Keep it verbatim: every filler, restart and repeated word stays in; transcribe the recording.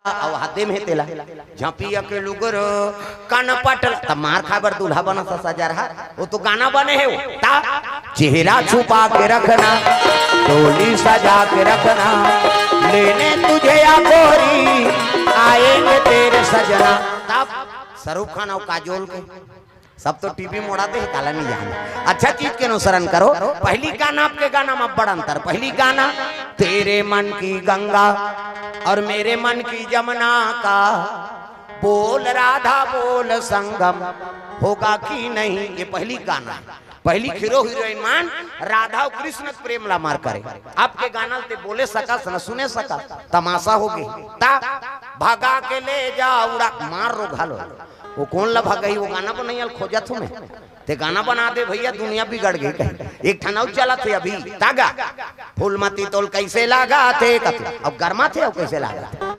अउ हाथे में हे तेला, झपिया के लुगरो, कनपट ल, त मार खाय बर दूल्हा बनत हे सजरहा। वो तो गाना बने हे वो। त चेहरा छुपा के रखना, डोली सजा के रखना, लेने तुझे या गोरी, आएंगे तेरे सजना। तब शाहरुख खान अउ काजोल के सब तो टीवी मोड़ा दे, काला नहीं जाने। अच्छा चीज के अनुसरण करो। पहली गाना, अब के गाना में बड़ अंतर। पहली गाना, तेरे मन की गंगा और मेरे मन की जमुना का बोल राधा बोल संगम होगा कि नहीं, ये पहली गाना हे। पहली हीरो हीरोइन मन राधा अउ कृष्ण के प्रेम ला मार करे। अब के गाना ल ते बोले सकस न सुने सकस, तमाशा होगे। त भगा के ले जा उड़ा मार रो घालो। वो कोन ला भगाही, वो गाना बनइया ल खोजत हूँ मैं। ते गाना बना दे भइया, दुनिया बिगड़ गे कहीं। एक ठन अउ चलत हे अभी, त गा, फूलमती तोल कैसे लागथे, कथे, अब गरमा थे, अब कैसे लागथे।